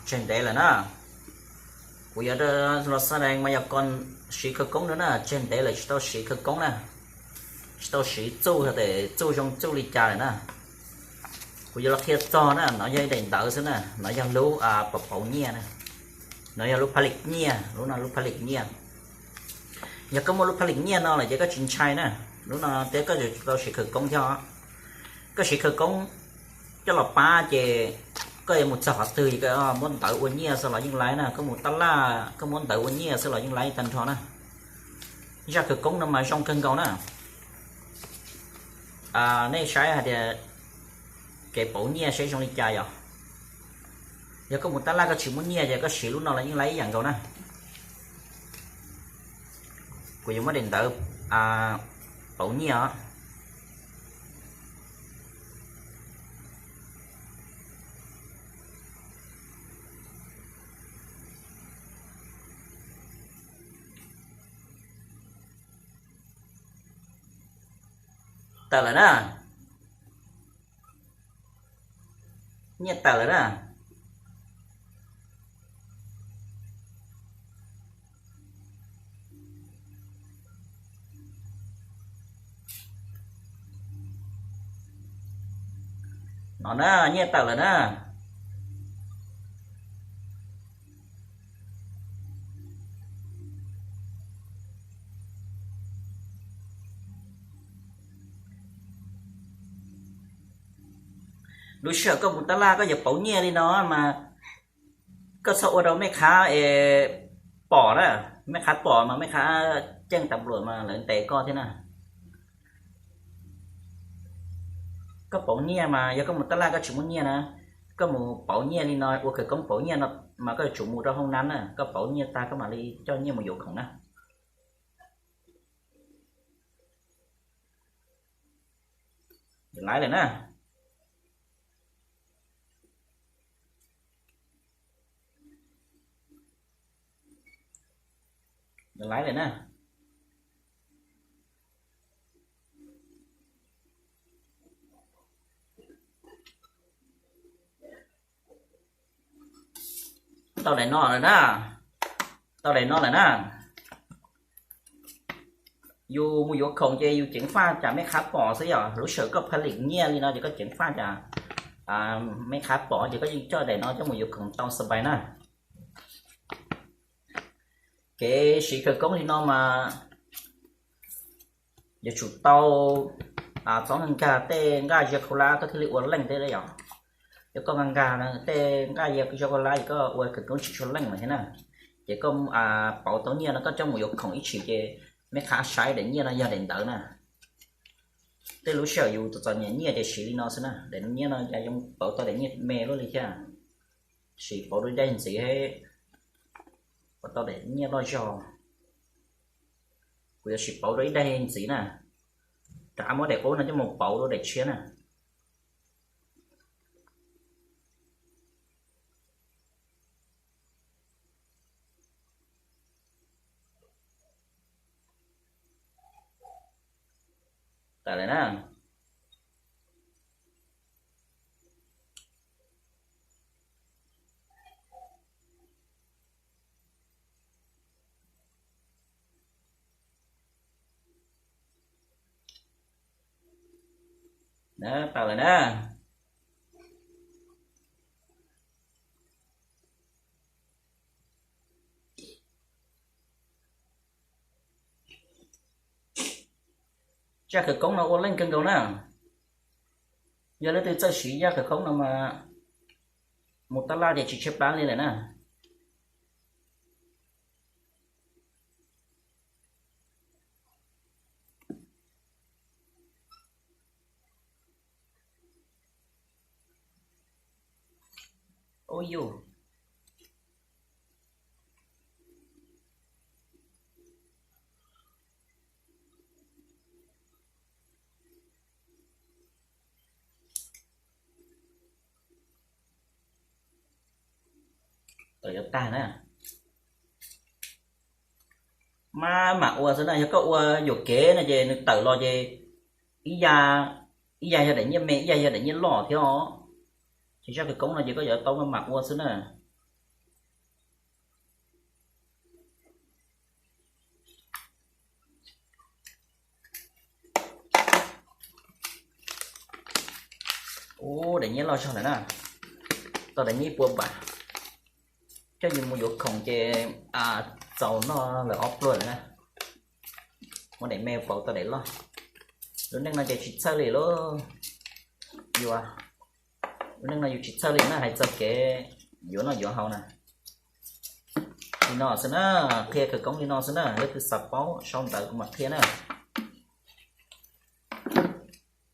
Tseg ntev lawm na. Kuv yuav los xa dees mas yog koj siv khawv koob no na, tseg ntev lawm tsis tau siv khawv koob na, tsis tau siv txuj tias txuj zoo txuj li cas lawm na. Kuv yuav los qhia txog na, no yog ib daim ntawv xwb na, no yog lub pauv nyiaj na, no yog lub phaj lim nyiaj, lub no lub phaj lim nyiaj. Yog koj muaj lub phaj lim nyiaj no lawm ces koj tsis ntshai na, lub no thiab koj yuav tau siv khawv koob thiab. Koj siv khawv koob coj los pab ces koj yuav mus txog qhov twg koj muab ntawv ua nyiaj xwb los yeej laib na, koj mus tab laj koj muab ntawv ua nyiaj xwb los yeej laib tag nrho na. Zaj khawv koob no mas zoo kawg nkaus na. Nej saib hais tias kev pauv nyiaj saib zoo li cas yom. Yog koj mus tab laj koj tsis muaj nyiaj ces koj siv lub no los yeej laib ib yam nkaus na. Kuv yuav muab daim ntawv pauv nyiaj os. Tawm lawm na. Nyiaj tawm lawm na. No na, nyiaj tawm lawm na. Lub sij hawm koj mus tab laj koj yuav pauv nyiaj li no mas koj txhob ua rau mej khab pom na, mej khab pom mas mej khab ceeb tas npluam mas lawv ntes koj thiab na. Koj pauv nyiaj mas yog koj mus tab laj koj tsis muaj nyiaj na, koj mus pauv nyiaj li no ua khawv koob pauv nyiaj no mas koj yuav tsum mus rau hoob nab na, koj pauv nyiaj tag koj mam li coj nyiaj mus yuav khoom na. Laiv lawm na. Laiv lawm na. Tau daim no lawm na. Tau daim no lawm na. Yus mus yuav khoom ces yus ceev faj tsam mej khab pom xwb yom. Lub sij hawm koj phaj lim nyiaj li no ces koj ceev faj tsam mej khab pom ces koj yeej coj daim no coj mus yuav khoom tau xab npais na. Kev siv khawv koob li no mas yuav tsum tau txhob nkag tej nqaj zia khaub hlab koj thiaj li ua leej thiab yom. Yog koj nkag nkag tej nqaj zia khaub hlab ces koj ua khawv koob tsis tshua leej lawm thiab na. Ces koj pauv tau nyiaj no koj coj mus yuav khoom ib tshim ces mej khab saib daim nyiaj no yog daim ntawv na. Tej lub sij hawm yus txom txom nyem nyiaj ces siv li no xwb na, daim nyiaj no cas zoo pauv tau daim nyiaj me luaj li thiab. Siv pauv rau ib daim ntxiv, pauv tau daim nyiaj loj zog. Kuv yuav siv pauv rau ib daim ntxiv na, rov qab muab daim qub no coj mus pauv rau daim tshiab na. Tawm lawm na. Tawm lawm na. Zaj khawv koob no ua leej kawg nkaus na. Yog leej twg txawj siv zaj khawv koob no mas mus tab laj ces tsis tshaib plab li lawm na. Ub yus. Tawm yuav tag na. Maj mam ua xwb na, yog koj ua yuam kev no ces nws tawm los ces ib ya, ib ya yog daim nyiaj me, ib ya yog daim nyiaj loj thiab os. Ces zaj khawv koob no ces koj yuav tau maj mam ua xwb na. Ub, daim nyiab loj zog lawm na. Tau daim nyiab ib puas npam. Coj yus mus yuav khoom ces txaus noj lawm ob pluag lawm na. Muab daim me pauv tau daim loj. Lub neej no ces tsis txhawj li lauj. Yuav, lub neej no yus tsis txhawj li na, hais txog kev yuav noj yuav haus na. Li no xwb na, qhia khawv koob li no xwb na, leej twg xav paub sau ntawv kuv mam qhia na.